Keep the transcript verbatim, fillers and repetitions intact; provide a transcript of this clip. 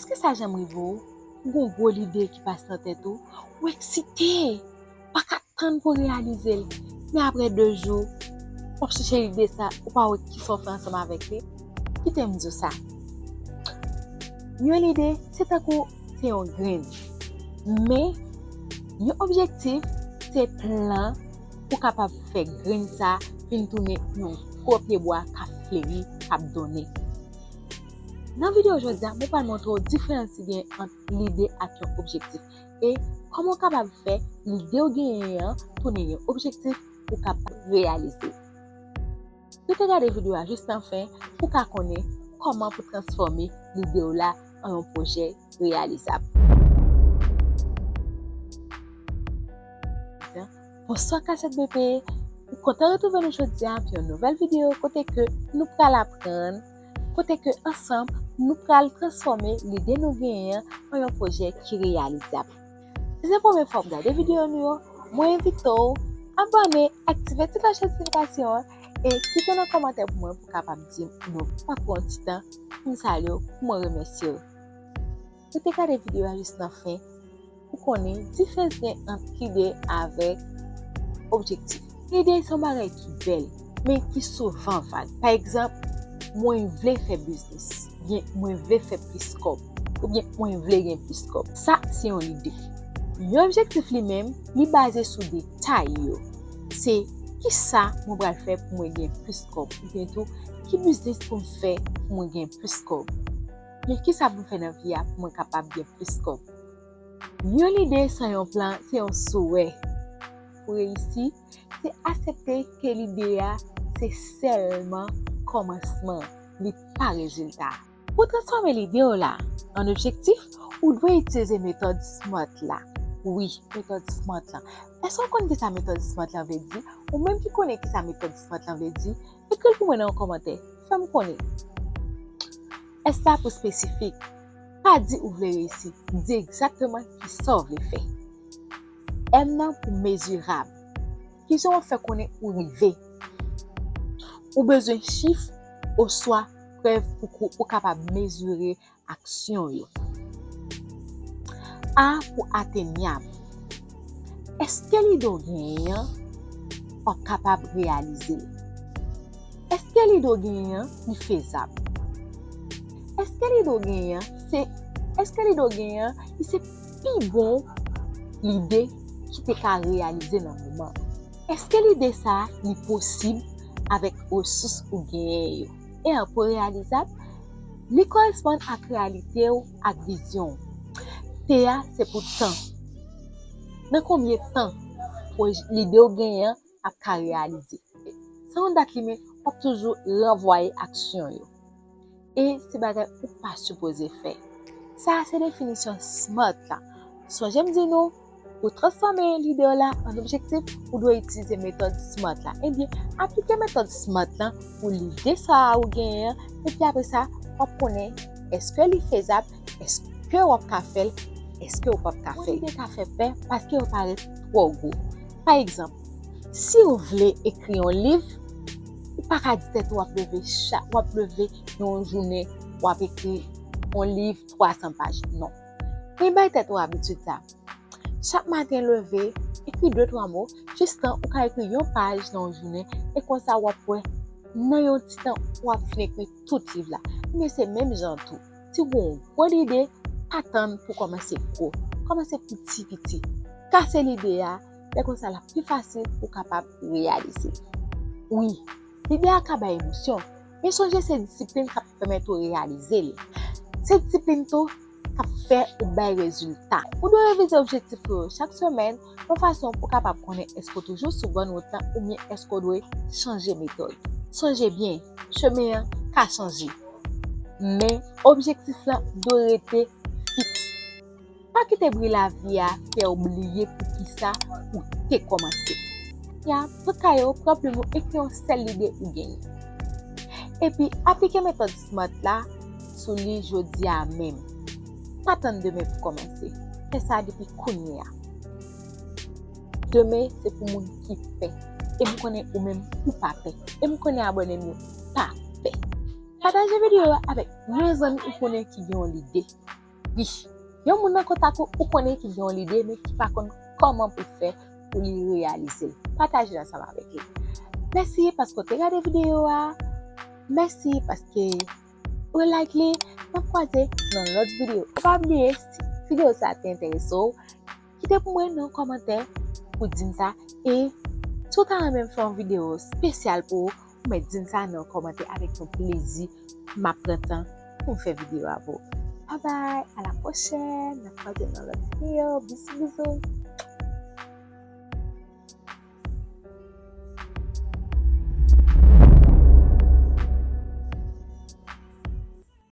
Èske sa janm rive w? Ou gen yon gwo lide ki pase nan tèt ou, ou eksite, ou pa ka tann pou w reyalize l. Men apre de jou, w ap chèche lide sa, ou pa wè kisa w fè ansanm avèk li. Kite m di w sa. Yon lide, se tankou se yon grenn. Men, yon objektif, se plan pou kapab fè grenn sa vin tounen yon gwo pyebwa k ap fleri, k ap donnen. Nan videyo jodi a, mwen pral montre w diferans ki gen ant lide ak yon objektif e kòman w kapab fè lide w genyen an tounen yon objektif ou kapab reyalize. Rete gade videyo a jis nan fen pou w ka konnen kòman pou transfòme lide w la an yon pwojè reyalizab. Bonswa Kasèt B P, m kontan retwouve nou jodi a pou yon nouvèl videyo kote ke nou pral aprann, kote ke ansanm nou pral transfòme lide nou genyen an an yon pwojè ki reyalizab. Si se premye fwa w ap gade videyo nou yo, mwen envite w abòne, aktive ti klòch notifikasyon an e kite nan kòmantè pou mwen pou w kapab di m non. Pa pran ti tan pou m salye w, pou mwen remèsye w. Rete gade videyo a jis nan fen pou konnen diferans gen ant lide avèk objektif. Lide se yon bagay ki bèl, men ki souvan vag. Pa egzanp, mwen vle fè biznis, oubyen mwen vle fè plis kòb, oubyen mwen vle gen plis kòb. Sa se yon lide. Yon objektif li menm, li baze sou detay yo. Se kisa mwen pral fè pou mwen gen plis kòb, oubyen tou ki biznis pou m fè pou mwen gen plis kòb. Men kisa pou m fè nan vi a pou mwen kapab gen plis kòb? Yon lide san yon plan, se yon swè. Pou reyisi, se aksepte ke lide a se sèlman kòmansman, li pa rezilta. Pou transfòme lide w la an objektif, ou dwe itilize metòd SMART la. Wi, metòd SMART la. Èske w konn kisa metòd SMART la vle di? Ou menm ki konnen kisa metòd SMART la vle di, ekri l pou mwen nan yon kòmantè. Fè m konnen. S la pou espesifik. Pa di ou vle reyisi. Di egzakteman kisa w vle fè. M nan pou mezirab. Kijan w ap fè konnen ou rive? Ou bezwen chif oswa prèv pou ou kapab mezire aksyon yo. A pou atenyab. Èske lide w genyen an, w ap kapab reyalize l? Èske lide w genyen an, li fezab? Èske lide w genyen an, se, èske lide w genyen an, li se pi bon lide ki te ka reyalize nan moman an? Èske lide sa a, li posib avèk resous ou genyen yo? E an pou reyalizab, li koresponn ak reyalite w ak vizyon w. T a se pou tan. Nan konbyen tan pwoj-, lide w genyen an ap ka reyalize? San yon dat limit, w ap toujou ranvwaye aksyon yo. E se bagay ou pa sipoze fè. Sa a se definisyon SMART la. Sonje m di nou, pou transfòme lide w la an objektif, ou dwe itilize metòd SMART la. Ebyen, aplike metòd SMART la pou lide sa a ou genyen an, epi apre sa, w ap konnen èske li fezab, èske w ap ka fè l, èske w p ap ka fè l. Yon lide ka fè pè paske yo parèt twò gwo. Pa egzanp, si w vle ekri yon liv, ou pa ka di tèt ou w ap leve cha-, w ap leve yon jounen, w ap ekri yon liv twa san paj. Non. Men bay tèt ou abitid sa. Chak maten leve, ekri de twa mo, jistan ou ka ekri yon paj nan yon jounen, e konsa w ap wè, nan yon ti tan, w ap fin ekri tout liv la. Men se menm jan tou. Si w gen yon gwo lide, pa tann pou kòmanse gwo. Kòmanse piti piti. Kase lide a, lè konsa l ap pi fasil pou w kapab reyalize. Wi, lide a ka bay emosyon, men sonje se disiplin k ap pèmèt ou reyalize l. Se disiplin tou k ap fè ou bay rezilta. Ou dwe revize objektif ou yo chak semèn, yon fason pou w kapab konnen èske w toujou sou bòn wout lan oubyen èske w dwe chanje metòd. Sonje byen, chemen an ka chanje. Men, objektif lan dwe rete fiks. Pa kite bri lavi a fè w bliye poukisa ou te kòmanse. Ya, pran kaye w, pran plim ou, ekri yon sèl lide ou genyen. Epi, aplike metòd SMART la sou li jodi a menm. Pa tann demen pou kòmanse. Fè sa depi kounye a. Demen se pou moun ki pè. E m konnen ou menm ou pa pè. E m konnen abòne m yo pa pè. Pataje videyo a avèk yon zanmi ou konnen ki gen yon lide. Wi, yon moun nan kontak ou, ou konnen ki gen yon lide, men ki pa konn kòman pou fè pou li reyalize l. Pataje l ansanm avèk li. Mèsi paske w te gade videyo a. Mèsi paske ou like li. N ap kwaze nan lòt videyo. Ou pa bliye, si videyo sa a te enterese w, kite pou mwen nan kòmantè pou di m sa. E si w ta renmen m fè yon videyo espesyal pou ou, ou mèt di m sa nan kòmantè, avèk yon plezi m ap pran tan pou m fè videyo a pou ou. Bye bye, à la prochaine. N ap kwaze nan lòt videyo. Bisou, bisou.